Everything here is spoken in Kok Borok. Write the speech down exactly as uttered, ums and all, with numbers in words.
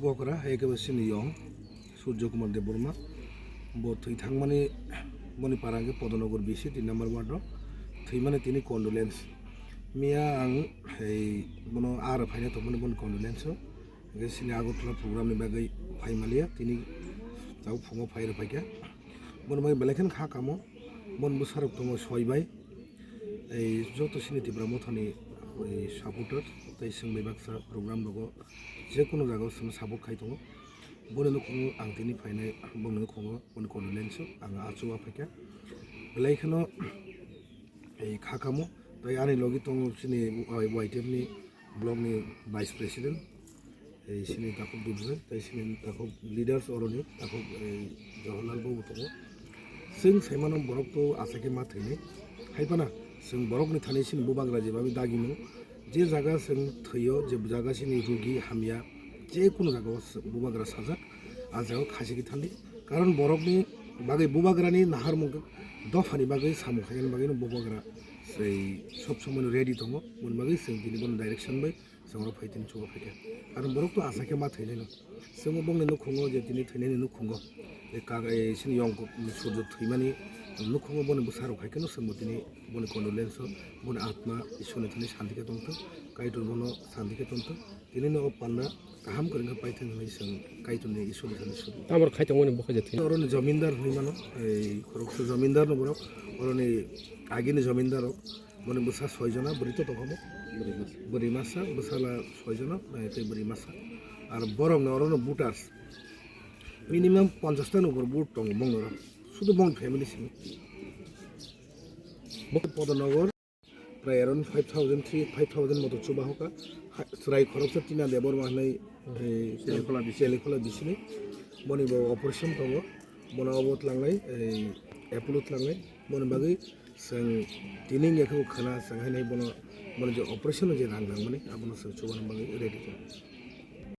Bokra, hai khe bo chini yong, Surjo Kumar Debbarma. Bo thwi thangmani, boni para hwnkhe Podonogor B C, tin number ward o. Thwimani tini condolence. Miya ang, hai, bono aro phaina tongmani boni condolence o. Hwnkhe chini Agartala program ni bagwi phai maliya, tini tabuk phungo phai rw phaikha. Boni bagwi belai kheno kha kamo, boni bwsarok tongo soi bai. Ei joto chini Tipra Mothani, ei, supporter, tei chwng bai baksa program rogo, je kono jaga o chwngno support khai tongo. Boni nukhungo ang tini phainai, boni nukhungo, boni condolence o ang achu o phaikha. Belai kheno, ei, kha kamo, tei ani logi tongo chini, o, Y T F ni block ni vice president, ei, chini takhuk Dudbrai, tei chini takhuk leaders oroni, takhuk, ei, Jawaharlal Babu tongo. Chwng saimano borok to asai khe ma thwinai. Hai phano chwng borokni thani chini bubagra jeba dagimung. Je jaga chwng thwio, je jaga chini rugi hamya, je kono jaga o bubagra sajak, a jaga o khachigwi thangdi. Karon borokni bagwi bubagrani naharmung dophani bagwi samung khainani bagwino bubagra sei sob somoino ready tongo. Boni bagwi chwng tini bono direction bai chwng oro phai tini chuba phaikha. Karon borok to asai khe ma thwinaino. Chwngbo bongni nukhungo je tini thwinaini nukhungo. Je kaga, eh, chini yong Surjo thwimani nukhungo boni bwsarok hai kheno chwngbo tini boni condolence o, boni atma Ishwrni thani santi khe tongthok, Kaitor bono santi khe tongthok. Tinino o panda kaham kwrwi khe paithak hinwi chwng Kaitorni Ishwrni thani sudi. Tamar khai tongmani bokhe je thwi. Oroni jomindar hinwi mano, ei khoroksa jomindar no borok, oroni agini jomindar rok, boni bwsa soi jona, bwrwi to tongkha bo. Bwrwi masa, bwsala soi jona, eh, tei bwrwi masa. Ar borok no orono voters minimum ponchash ta ni upor vote tongo bongno oro. Sudu bong family simi. Bo Podonogor. Prai around five thousand, three, five thousand moto chuba hoka. Ha, chwrai khoroksa Tina Debbarma hinwi, eh, Chelikola bisi. Chelikola bisini. Boni bo operation tongo. Bono obo tlangnai, eh, Apollo tlangnai. Boni bagwi chwng tini wngya khe bo khana chwng haino bono, bono je operation je rang nangmani, abono chwng chubana bagwi ready tongo.